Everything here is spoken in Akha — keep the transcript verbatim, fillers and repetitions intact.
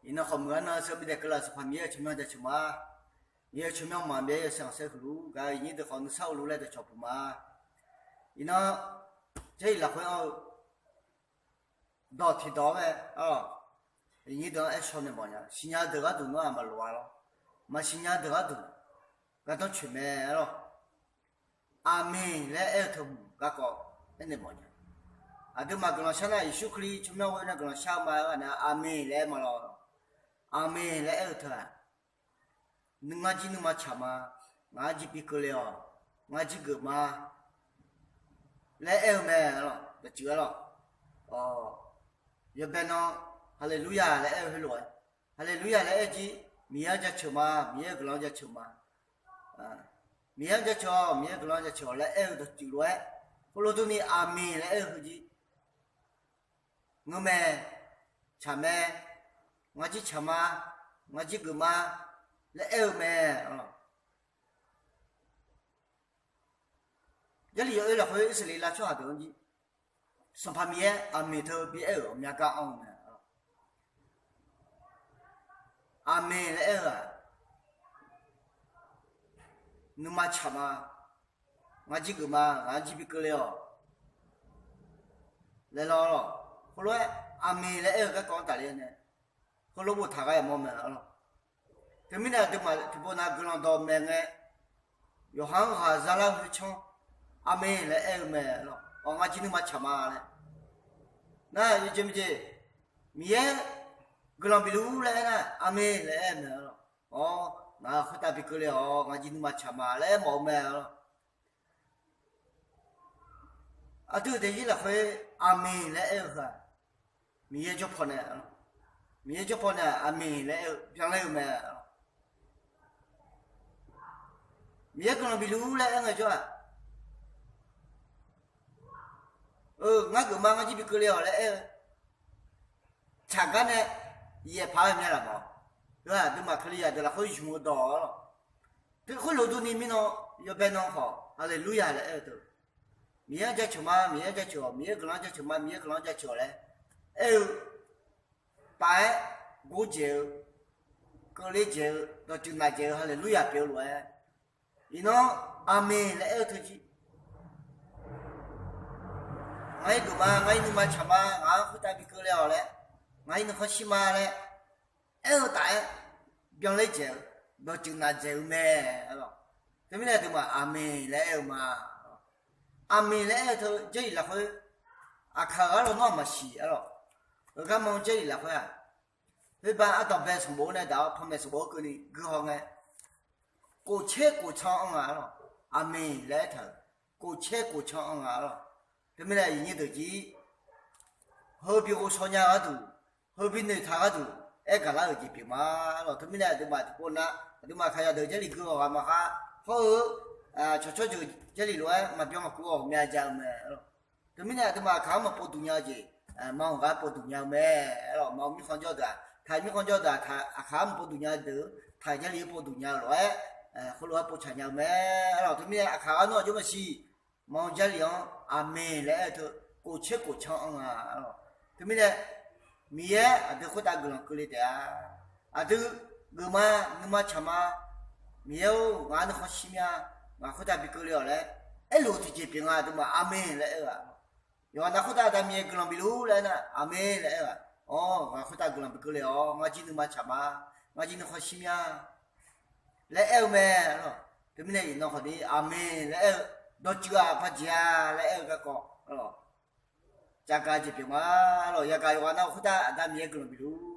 Iqnan khawf meuq-aer nan sheu bi daeq keuvlaf Sanqpaq Miqyaer-euq tsawrmyanr jaceuq ma. Miqyaer-euq tsawrmyanr maqbyav-aer yawshaef khanqsaer huiq luf-ur gaq-eu iqnyir deuq khawf nuisar uvluf laer dawqcawq puq ma. Iqnan Jarlif lafkhoer anr-eu dawq tiqdawq-awr mae. Iqnyir deuq-anr aer shaw naeq mawf nya. Siqnya-eu deuq gharduq nawr-aq maqloq-a lawr. Maqsiqnya-eu deuq gharduq gardanr coeq mae lawr. Aqmeq laer aer-eu teu hmq garkawv aernaeq mawf nya. Aqduimaf guiqlanq shar nar, Yeqsur Kali tsawrmyanr ghoe nae guiqlanq shar-eu ma-aer ghaq nae aqmeq laer aer ma lawr. Aqmeq laer aer-eu teu-aq, ngar jir nuima tsaq ma, ngar jir bi keuvle-awq, ngar jir geuf ma laer aer-eu mae lawr. Dawqtsuif-aer lawr, yawbae nan Haleluya laer aer-eu heulof-aer, Haleluya laer aer jir Miqyaer-anr jaceuq ma, Miqyaer-euq guiqlanq-anr jaceuq ma, Miqyaer-anr jaceuq-awq, Miqyaer-euq guiqlanq-anr jaceuq-awq laer aer-eu dawqtsuif lof-aer, heulof durni aqmeq laer aer-eu heu jir, ngeur mae, tsaq mae, ngar jir tsaq ma, ngar jir geuf ma laer aer-eu mae. Jarlif yawoer lafkhoer Irsaqleqlav tsawrhaq deuq-anr jir, Sanqpaq Miqyaer aqmeq teu bi aer-euq ghawqmya gar anr-eu mae. Aqmeq laer aer-eu-aq, nuima tsaq ma, ngar jir geuf ma, ngaq-anr jir bi keuvle-awq laer lawr lawr. Heulof-aer aqmeq laer aer-eu garkawv-anr tafler nae heulof boftaq gar yamawr mae lawr. Teumirnae aqduimaf tiqpov nav guiqlanq dawq maeq ngae, yawqha-anr ghaq zalar-eu heu canr, aqmeq laer aer-eu mae lawr. Awq, ngar jir nuima tsaq ma laer. Nar yawjeq miqjeq, Miqyaer guiqlanq bif luf-ur laer aernar, aqmeq laer aer-eu mae lawr. Awr, ngaq khoertav bi keuvle-awq, ngar jir nuima tsaq ma laer aer mawf-eu mae lawr. Aqdui-euq daefzir lafkhoer aqmeq laer aer-eu heu-aq, Miqyaer jawr pawnae, Miqyaer jawr pawnae aqmeq laer aer-eu byanler-eu mae. Miqyaer guiqlanq bif luf-ur laer aer ngaejawr-aq, eu, ngar geuf ma, ngar jir bi keuvle-awq laer aer-eu tsaq gar nae yaef paq-aer mya laf mawf. Heu-aq aqduimaf Kalizaq deuq lafkhoer zmq-eu dawq-awr lawr. Teu khoerlof durni mirnan yawbae nan khawf Haleluya laer aer-eu teu, Miqyaer-anr jaceuq ma, Miqyaer-anr jaceuq-awq, Miqyaer guiqlanq-anr jaceuq ma, Miqyaer guiqlanq-anr jaceuq-awq laer aer-eu paf-aer gordzaeq-eu, keuvler dzaeq-eu, dawqtsuif naq dzaeq-eu Haleluya pyeuf-eu lof-aer, iqnan aqmeq laer aer-eu teu jir, ngar-ir geuf ma, ngar-ir nuima tsaq ma, ngaq-anr khoertav bi keuvle-awq laer, ngaq-ir nuikhanr shir ma laer aer-eu taf-aer byanler dzaeq-eu, dawqtsuif naq dzaeq-eu mae lawr. Teumirnae aqduimaf aqmeq laer aer-eu ma. Aqmeq laer aer-eu teu Jarlif lafkhoer aqkaq-euq arlawr nawr-aq maqsiq-a lawr. Heugar ma Jarlif lafkhoer-aq, khoerbar ardawq bae sanqbof-awr nae daq-awr panmaeq sanqbof-awr keuvni guihaw ngae, khofcaer khofcan-anr nga-a lawr. Aqmeq laer aertaq-euq khofcaer khofcan-anr nga-a lawr. Teumirnae iqnyir deuq jir, heu bi ghovshaw nya-eu gharduq, heu bi noeqtaq gharduq aer gaqlar-euq jeq pyeuf ma lawr. Teumirnae aqduimaf tiqpov nar, aqduimaf kaqyaq deuq Jarlif guihaw ghaq maqkhar, hawr-eu tsawqtsawr jeuq Jarlif lof-aer maqbyan maqkuv ghawqmya ja-eu mae lawr. Teumirnae aqduimaf aqkaq-anr maqpov duq nya-eu jeq, maqanr gar pov duq nya-eu mae lawr. Maqanr mirkhanq jawr deuq-aq, taq mirkhanq jawr deuq-aq, aqkaq-anr maqpov duq nya-eu deuq, taq Jarlif-anr pov duq nya-eu lof-aer, khoerlof-aer povtsaq nya-eu mae lawr. Teumirnae aqkaq gar nawr-aq jawr maqsiq, maqanr Jarlif-anr aqmeq laer aer-eu teu khofcaer khofcan-anr nga lawr. Teumirnae Miqyaer aqdui khoertav guiqlanq keuvle taef-a. Aqdui geuf ma, nuima tsaq ma, Miqyaer-or, ngaq-anr nuikhanr shir mya, ngaq khoertav bi keuvle-awq laer aerluf-eu tiqjeq pyeuf nga. Aqduimaf aqmeq laer aer-eu-aq, yawqghaq nav khoertav Aqda Miqyaer guiqlanq bif luf-ur laer aernar, aqmeq laer aer-eu-aq, awr, ngaq khoertav guiqlanq bi keuvle-awq, ngar jir nuima tsaq ma, ngar jir nuikhanr shir mya laer aer-eu mae lawr. Teumirnae iqnan khawf ni aqmeq laer aer-eu dawqtsuif-aq paq jeq-a laer aer-eu garkawv lawr, tsavgaq jeq pyeuf ma lawr. Yagaq yawqghaq nav khoertav Aqda Miqyaer guiqlanq bif luf